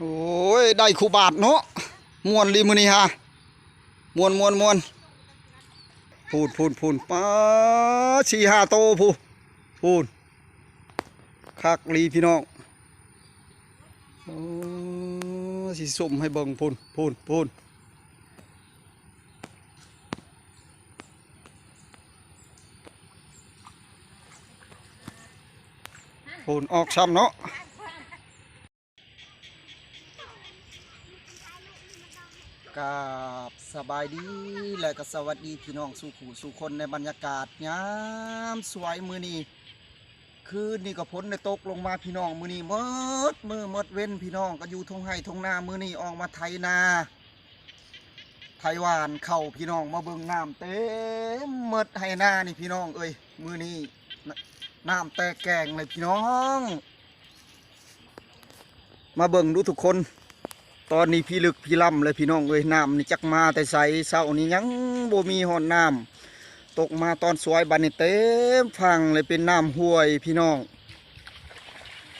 ໂອ້ຍ ໄດ້ຄູ່ບາດເນາະ ມ່ວນລີມື້ນີ້ຮະ ມ່ວນ ມ່ວນ ມ່ວນ ພູ້ນ ພູ້ນ ພູ້ນ ປາ ສີ່ຫ້າໂຕ ພູ້ນ ພູ້ນ ຄັກລີພີ່ນ້ອງ. ໂອ້ ຊິຊຸມໃຫ້ເບິ່ງ ພູ້ນ ພູ້ນ ພູ້ນ. ພຸ້ນອອກຊ້ຳເນາະ. ກາບສະບາຍດີ ແລະກໍສະຫວັດດີພີ່ນ້ອງສູ່ຜູ້ສູ່ຄົນ ໃນບັນຍາກາດຍາມສວຍມື້ນີ້. ຄືນນີ້ກໍຝົນໄດ້ຕົກລົງມາພີ່ນ້ອງ ມື້ນີ້ໝົດມື້ໝົດເວັນ ພີ່ນ້ອງກໍຢູ່ທົ່ງໄຮ່ທົ່ງນາ ມື້ນີ້ອອກມາໄຖນາ ໄຖຫວ່ານເຂົ້າພີ່ນ້ອງ. ມາເບິ່ງນ້ຳເຕັມໝົດໄຮ່ນານີ້ພີ່ນ້ອງເອີຍ ມື້ນີ້ນ- ນ້ຳແຕກແກງເລີຍພີ່ນ້ອງ. ມາເບິ່ງດູທຸກຄົນ ຕອນນີ້ພິລຶກພິລຳເລີຍພີ່ນ້ອງເອີຍ. ນ້ຳນີ້ຈັກມາແຕ່ໃສ ເຊົ້ານີ້ຍັງບໍ່ມີຮອດນ້ຳ ຕົກມາຕອນສວຍ ບັດນີ້ເຕັມຝັ່ງເລີຍ ເປັນນ້ຳຫ້ວຍພີ່ນ້ອງ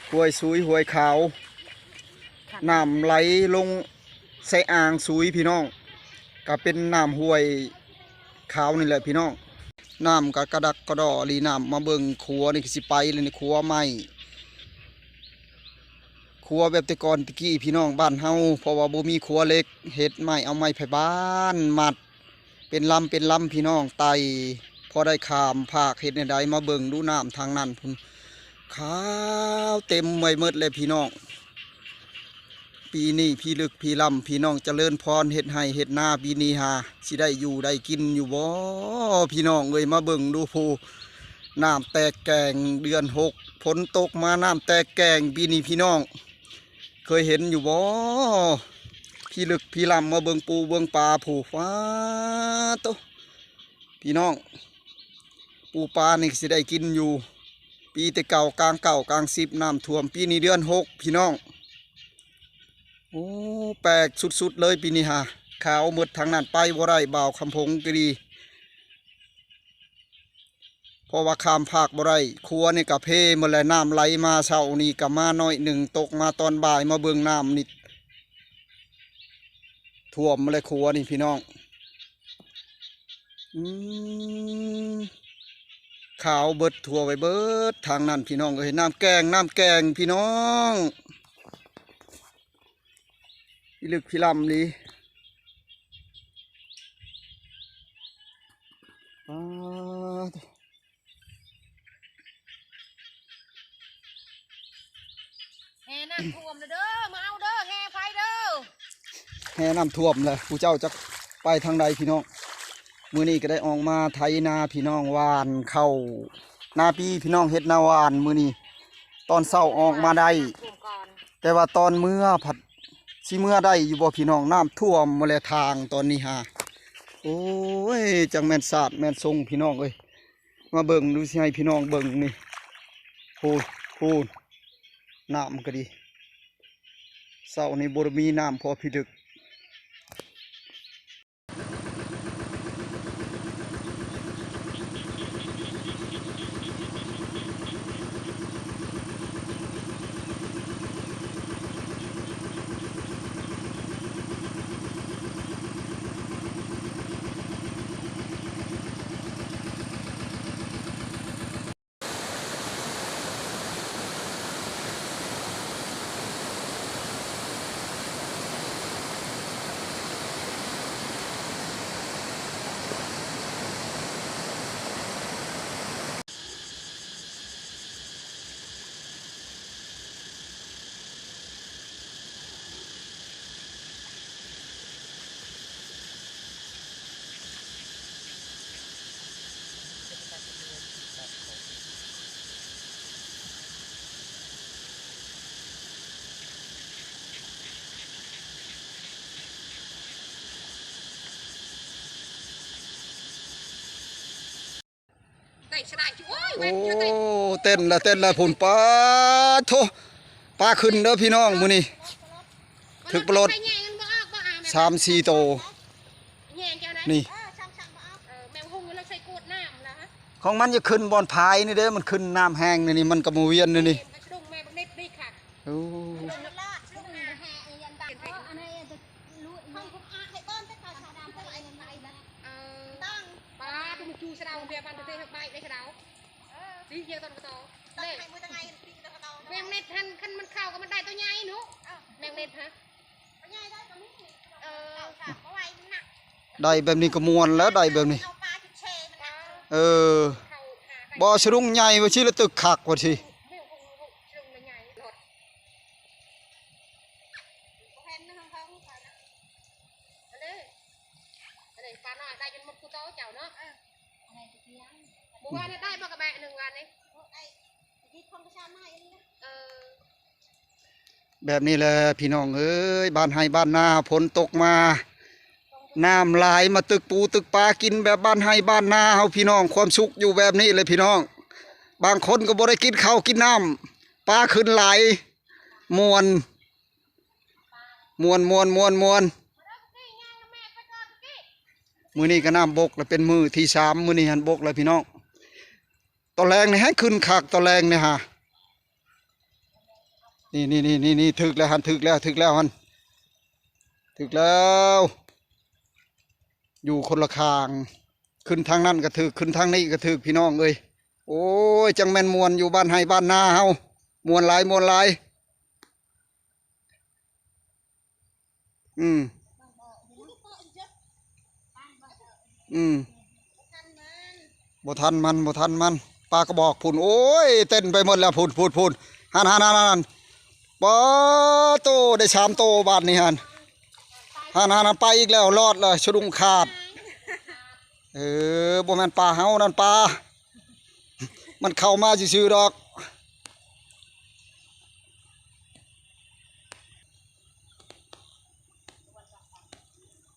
ຫ້ວຍສຸຍ ຫ້ວຍຂາວ ນ້ຳໄຫຼລົງ ໃສ່ອ່າງສຸຍພີ່ນ້ອງ ກໍເປັນນ້ຳຫ້ວຍຂາວນີ້ແຫຼະພີ່ນ້ອງ. ນ້ຳກໍກະດັກກະດໍ່ລີ້ ນ້ຳ ມາເບິ່ງຂົວນີ້ ກໍຊິໄປແລ້ວນີ້ ຂົວໄມ້ ຂົວແບບແຕ່ກ່ອນແຕ່ກີ້ພີ່ນ້ອງ ບ້ານເຮົາ ເພາະວ່າບໍ່ມີຂົວເຫຼັກ ເຮັດໄມ້ ເອົາໄມ້ໄຜ່ບ້ານມັດ ເປັນລຳເປັນລຳພີ່ນ້ອງ ໄຕ່ພໍໄດ້ຂ້າມຟາກ. ເຮັດແນວໃດ ມາເບິ່ງດູນ້ຳທາງນັ້ນພຸ້ນ ຂາວເຕັມໄວ້ໝົດເລີຍພີ່ນ້ອງ. ປີນີ້ພິລຶກພິລຳ ພີ່ນ້ອງຈະເລີນພອນ ເຮັດໄຮ່ເຮັດນາ ປີນີ້ຫາຊິໄດ້ຢູ່ໄດ້ກິນຢູ່ບໍ່ ພີ່ນ້ອງເອີຍ. ມາເບິ່ງດູພຸ້ນ ນ້ຳແຕກແກງ ເດືອນຫົກ ຝົນຕົກມາ ນ້ຳແຕກແກງປີນີ້ພີ່ນ້ອງ ເຄີຍເຫັນຢູ່ບໍ່ ພິລຶກພິລຳ. ມາເບິ່ງປູເບິ່ງປາພຸ້ນ ປາໂຕ ພີ່ນ້ອງ ປູປານີ້ຊິໄດ້ກິນຢູ່. ປີແຕ່ເກົ່າ ກາງເກົ້າກາງສິບນ້ຳຖ້ວມ ປີນີ້ເດືອນຫົກພີ່ນ້ອງ. ໂອ້ ແປກສຸດໆເລີຍປີນີ້ຫາ ຂາວໝົດທາງນັ້ນ ໄປບໍ່ໄດ້ ບ່າວຄຳພົງກໍດີ ເພາະວ່າຂ້າມຟາກບໍ່ໄດ້. ຂົວນີ້ກໍເພໝົດແລ້ວ ນ້ຳໄຫຼມາເຊົ້ານີ້ກໍມາໜ້ອຍໜຶ່ງ ຕົກມາຕອນບ່າຍ. ມາເບິ່ງນ້ຳນີ້ ຖ້ວມແລ້ວຂົວນີ້ພີ່ນ້ອງ. ອືມ ຂາວເບິດທົ່ວໄປເບິດທາງນັ້ນພີ່ນ້ອງເອີຍ. ນ້ຳແກງ ນ້ຳແກງພີ່ນ້ອງ ພິລຶກພິລຳລີ ປາໂຕ. ແຫ່ນ້ຳຖ້ວມແລ້ວເດີ ມາເອົາເດີ ແຫ່ໄຟເດີ. ແຫ່ນ້ຳຖ້ວມແລ້ວ ຜູ້ເຈົ້າຈັກໄປທາງໃດພີ່ນ້ອງ. ມື້ນີ້ກໍໄດ້ອອກມາໄຖນາພີ່ນ້ອງ ຫວ່ານເຂົ້ານາປີພີ່ນ້ອງ ເຮັດນາຫວ່ານມື້ນີ້ ຕອນເຊົ້າອອກມາໄດ້ ແຕ່ວ່າຕອນເມືອພັດ ຊິເມືອໄດ້ຢູ່ບໍ່ພີ່ນ້ອງ ນ້ຳຖ້ວມໝົດແລ້ວທາງຕອນນີ້ຫາ. ໂອ້ຍ ຈັກແມ່ນຊາດແມ່ນຊົງພີ່ນ້ອງເອີຍ. ມາເບິ່ງດູ ຊິໃຫ້ພີ່ນ້ອງເບິ່ງນີ້ ພູ້ນ ພູ້ນ ນ້ຳກໍດີ. ເຊົ້ານີ້ບໍ່ໄດ້ມີນ້ຳພໍພິລຶກ. ໂອ້ ເຕັ້ນລະ ເຕັ້ນລະພຸ້ນ ປາໂທ້ ປາຂຶ້ນເດີພີ່ນ້ອງ ມື້ນີ້ຖືກປາໂລດສາມສີ່ໂຕ ນີ້ ຂອງມັນຈະຂຶ້ນບ່ອນຜາຍນີ້ເດ້ ມັນຂຶ້ນນ້ຳແຮງນີ້ ມັນກໍມາວຽນນີ້ ໂອ້. ເອົາເບຍມັນໄປເຮັດໃບໄດ້ກະເດົາ. ເອີ ຊິເຮັດຕອນກະໂຕ ເດ້ ໃຫ້ມື້ຕະໄງ ແມງເມັດຫັ້ນ ຄັນມັນເຂົ້າກໍມັນໄດ້ໂຕໃຫຍ່ເນາະ. ເອີ ແມງເມັດຮະ ໂຕໃຫຍ່ໄດ້ກໍມີ. ເອີ ເອົາສາມ ບໍ່ໄຫວມັນໜັກ. ໄດ້ແບບນີ້ກໍມ່ວນແລ້ວ ໄດ້ແບບນີ້. ເອົາປາຊິເຊມັນໜັກ. ເອີ ບໍ່ສະດຸ້ງໃຫຍ່ວ່າຊິລະຕຶກຄັກວ່າຊິ. ບໍ່ແມ່ນເລື່ອງຂອງເຂົານະ. ອັນນີ້ ອັນນີ້ປານ້ອຍໄດ້ຈົນໝົດຄູ່ໂຕເຈົ້າເນາະ. ເອີ ມື້ວານນີ້ໄດ້ບໍ່ກະແບະໜຶ່ງວານນີ້? ເອີ ແບບນີ້ແຫຼະພີ່ນ້ອງເອີຍ ບ້ານໄຮ່ບ້ານນາ ຝົນຕົກມາ ນ້ຳຫຼາຍ ມາຕຶກປູຕຶກປາກິນແບບບ້ານໄຮ່ບ້ານນາເຮົາພີ່ນ້ອງ. ຄວາມສຸກຢູ່ແບບນີ້ແຫຼະພີ່ນ້ອງ. ບາງຄົນກໍບໍ່ໄດ້ກິນເຂົ້າກິນນ້ຳ ປາຂຶ້ນຫຼາຍ ມ່ວນ ມ່ວນ ມ່ວນ ມ່ວນ ມ່ວນ. ມື້ນີ້ກໍນ້ຳບົກລະ ເປັນມື້ທີສາມ ມື້ນີ້ຫັ້ນບົກລະພີ່ນ້ອງ. ຕອນແລງນີ້ແຮງຂຶ້ນຄັກ ຕອນແລງນີ້ຫາ. ນີ້ໆໆໆ ຖືກແລ້ວຫັ້ນ ຖືກແລ້ວ ຖືກແລ້ວຫັ້ນ ຖືກແລ້ວ. ຢູ່ຄົນລະຂ້າງ ຂຶ້ນທາງນັ້ນກະຖືກ ຂຶ້ນທາງນີ້ກະຖືກ ພີ່ນ້ອງເອີຍ. ໂອ້ຍ ຈັ່ງແມ່ນມ່ວນຢູ່ບ້ານໄຮ່ບ້ານນາເຮົາ ມ່ວນຫຼາຍ ມ່ວນຫຼາຍ. ອືມ ອືມ ບໍ່ທັນມັນ ບໍ່ທັນມັນ. ປາກະບອກພຸ້ນ ໂອ້ຍ ເຕັ້ນໄປໝົດແລ້ວ ພຸ້ນ ພຸ້ນ ພຸ້ນ ຫັ້ນ ຫັ້ນ ຫັ້ນ ຫັ້ນ. ປາໂຕ ໄດ້ສາມໂຕບາດນີ້ຫັ້ນ ຫັ້ນ ຫັ້ນ ຫັ້ນ ໄປອີກແລ້ວ ລອດລະ ສະດຸ້ງຂາດ. ເອີ ບໍ່ແມ່ນປາເຮົານັ້ນ ປາ ມັນເຂົ້າມາຊື່ໆດອກ.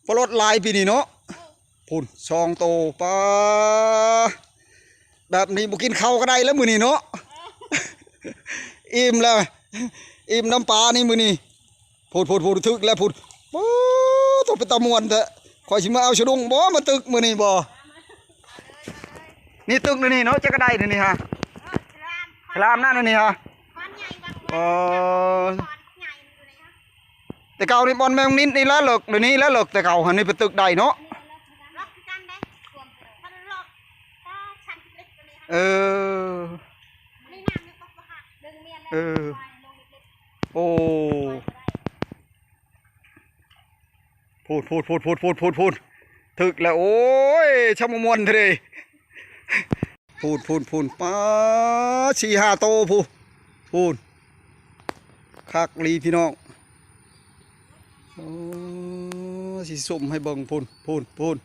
ປາຫຼອດຫຼາຍປີນີ້ເນາະ. ພຸ້ນ ສອງໂຕ ປາ ແບບນີ້ບໍ່ກິນເຂົ້າກໍໄດ້ແລ້ວມື້ນີ້ເນາະ. ອີ່ມແລ້ວ ອີ່ມນຳປານີ້ມື້ນີ້. ພຸ້ນ ພຸ້ນ ພຸ້ນ ຖືກແລ້ວພຸ້ນ. ໂອ້ ໂຕເປັນຕາມ່ວນແທ້. ຂ້ອຍຊິມາເອົາສະດຸ້ງບໍ່ ມາຕຶກມື້ນີ້ບໍ່? ນີ້ຕຶກນີ້ເນາະ ຈັກກະໄດ້ນີ້ຫາ ສະຫຼາມນັ້ນນີ້ຫາ. ອໍ ແຕ່ເກົ່ານີ້ບ່ອນແມງນິດນີ້ລະເລິກ ດຽວນີ້ລະເລິກ ແຕ່ເກົ່າຫັ້ນນີ້ໄປຕຶກໄດ້ເນາະ. ເອີ ເອີ ໂອ້ ພຸ້ນ ພຸ້ນ ພຸ້ນ ຖືກແລ້ວ. ໂອ້ຍ ຊ່ຳມ່ວນເດ້. ພຸ້ນ ພຸ້ນ ພຸ້ນ ປາ ສີ່ຫ້າໂຕພຸ້ນ ພຸ້ນ ຄັກອີ່ຫຼີພີ່ນ້ອງ. ໂອ້ ຊິຊຸມໃຫ້ເບິ່ງ ພຸ້ນ ພຸ້ນ ພຸ້ນ.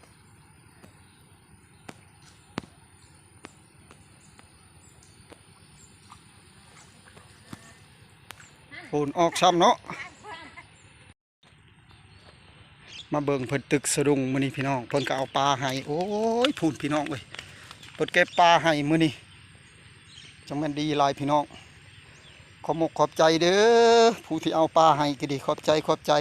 ພຸ້ນ ອອກຊ້ຳເນາະ. ມາເບິ່ງເພິ່ນຕຶກສະດຸ້ງມື້ນີ້ພີ່ນ້ອງ ເພິ່ນກໍເອົາປາໃຫ້. ໂອ້ຍ ພຸ້ນພີ່ນ້ອງເອີຍ ເພິ່ນເກັບປາໃຫ້ມື້ນີ້ ຈັ່ງແມ່ນດີຫຼາຍພີ່ນ້ອງ. ຂອບອົກຂອບໃຈເດີ ຜູ້ທີ່ເອົາປາໃຫ້ກໍດີ ຂອບໃຈ ຂອບໃຈ.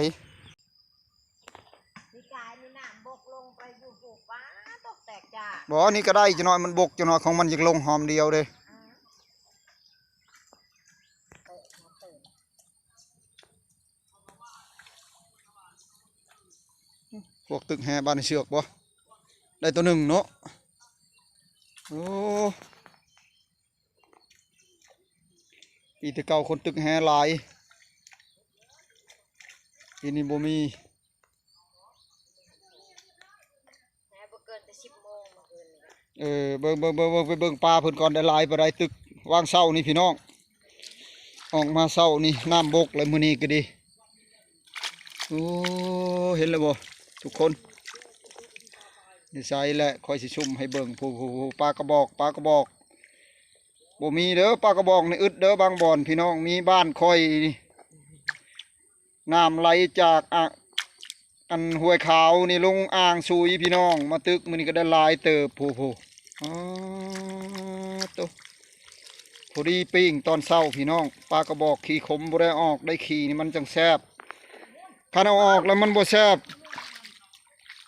ປີກາຍນີ້ນ້ຳບົກລົງໄປຢູ່ພູປາຕົກແຕກຈ້າ. ບໍ່ ນີ້ກໍໄດ້ຈັກໜ້ອຍ ມັນບົກຈັກໜ້ອຍ ຂອງມັນຢາກລົງຫອມດຽວເດ້. ພວກຕຶກແຫບ້ານເຊືອກບໍ່ ໄດ້ໂຕໜຶ່ງເນາະ. ໂອ້ ປີແຕ່ເກົ່າຄົນຕຶກແຫຫຼາຍ ປີນີ້ບໍ່ມີ. ແຕ່ບໍ່ເກີນແຕ່ສິບໂມງມື້ຄືນນີ້. ເອີ ເບິ່ງ ເບິ່ງ ເບິ່ງ ເບິ່ງ ໄປເບິ່ງປາເພິ່ນກ່ອນ ໄດ້ຫຼາຍປານໃດ. ຕຶກວາງເຊົ້ານີ້ພີ່ນ້ອງ ອອກມາເຊົ້ານີ້ ນ້ຳບົກແລ້ວມື້ນີ້ກໍດີ. ໂອ້ ເຫັນແລ້ວບໍ່ທຸກຄົນ? ນີ້ໃສແຫຼະ ຂ້ອຍຊິຊຸມໃຫ້ເບິ່ງ. ຜູ້ ຜູ້ ຜູ້ ປາກະບອກ ປາກະບອກ ບໍ່ມີເດີ ປາກະບອກນີ້ອຶດເດີ. ບາງບ່ອນພີ່ນ້ອງ ມີບ້ານຂ້ອຍນີ້ ນ້ຳໄຫຼຈາກ ອະ ອັນຫ້ວຍຂາວນີ້ລົງອ່າງສຸຍພີ່ນ້ອງ ມາຕຶກມື້ນີ້ກໍໄດ້ຫຼາຍເຕີບ. ໂອ້ໂຫ ອໍ ໂຕ ພໍດີປີ້ງຕອນເຊົ້າພີ່ນ້ອງ. ປາກະບອກຂີ້ຂົມບໍ່ໄດ້ອອກ ໄດ້ຂີ້ນີ້ມັນຈັ່ງແຊບ ຄັນເອົາອອກແລ້ວມັນບໍ່ແຊບ.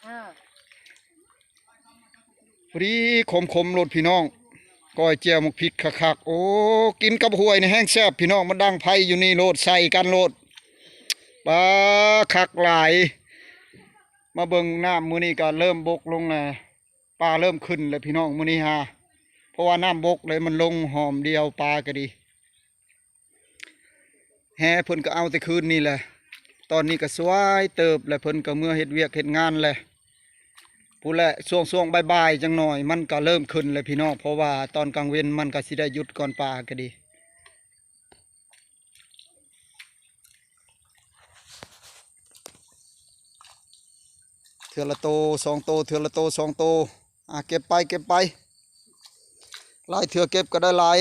ເອີ ພໍດີຂົມໆໂລດພີ່ນ້ອງ ກ້ອຍແຈ່ວໝາກພິກຄັກໆ. ໂອ້ ກິນກັບຫວຍນີ້ແຮງແຊບພີ່ນ້ອງ ມັນດັງໄຟຢູ່ນີ້ໂລດ ໃສ່ກັນໂລດ. ປາ ຄັກຫຼາຍ. ມາເບິ່ງນ້ຳມື້ນີ້ກໍເລີ່ມບົກລົງແລ້ວ ປາເລີ່ມຂຶ້ນແລ້ວພີ່ນ້ອງ ມື້ນີ້ຫາ ເພາະວ່ານ້ຳບົກເລີຍ ມັນລົງຫອມດຽວ ປາກໍດີ ແຫເພິ່ນກໍເອົາແຕ່ຄືນນີ້ແຫຼະ ຕອນນີ້ກໍສວາຍເຕີບແລ້ວ ເພິ່ນກໍເມືອເຮັດວຽກເຮັດງານແຫຼະ ພຸ້ນແຫຼະ ຊ່ວງໆບ່າຍໆຈັກໜ່ອຍ ມັນກໍເລີ່ມຂຶ້ນແລ້ວພີ່ນ້ອງ ເພາະວ່າຕອນກາງເວັນມັນກໍຊິໄດ້ຢຸດກ່ອນ ປາກໍດີ. ເທື່ອລະໂຕສອງໂຕ ເທື່ອລະໂຕສອງໂຕ ອ່າ ເກັບໄປ ເກັບໄປ ຫຼາຍເທື່ອເກັບກໍໄດ້ຫຼາຍ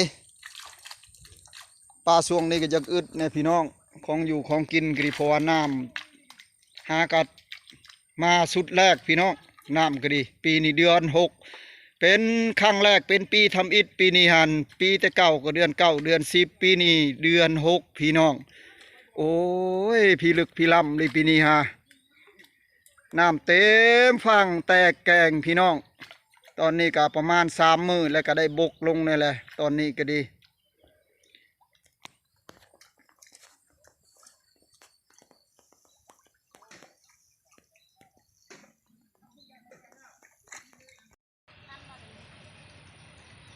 ປາຊ່ວງນີ້ກໍຢາກອຶດແດ່ພີ່ນ້ອງ ຂອງຢູ່ຂອງກິນກໍດີ ເພາະວ່ານ້ຳຫາກັດ ມາຊຸດແລກພີ່ນ້ອງ ນ້ຳກໍດີ ປີນີ້ເດືອນຫົກ ເປັນຄັ້ງແລກ ເປັນປີທຳອິດ ປີນີ້ຫັ້ນ ປີແຕ່ເກົ່າກໍເດືອນເກົ້າ ເດືອນສິບ ປີນີ້ເດືອນຫົກພີ່ນ້ອງ ໂອ້ຍ ພິລຶກພິລຳເລີຍປີນີ້ຫາ ນ້ຳເຕັມຝັ່ງແຕກແກງພີ່ນ້ອງ ຕອນນີ້ກໍປະມານສາມມື້ແລ້ວ ກໍໄດ້ບົກລົງແດ່ແຫຼະ ຕອນນີ້ກໍດີ.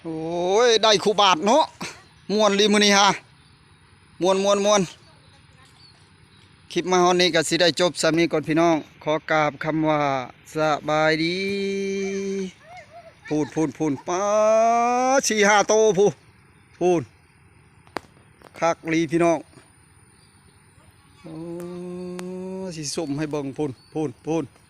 ໂອ້ຍ ໄດ້ຄູ່ບາດເນາະ ມ່ວນລີມື້ນີ້ຫາ ມ່ວນໆໆ ຄລິບມາຮອດນີ້ກໍຊິໄດ້ຈົບສ່ຳນີ້ກ່ອນພີ່ນ້ອງ ຂໍກາບຄຳວ່າສະບາຍດີ ພຸ້ນໆໆ ປາ ສີ່ຫ້າໂຕພຸ້ນ ພຸ້ນ ຄັກລີພີ່ນ້ອງ ໂອ້ ຊິຊຸມໃຫ້ເບິ່ງ ພຸ້ນໆໆ.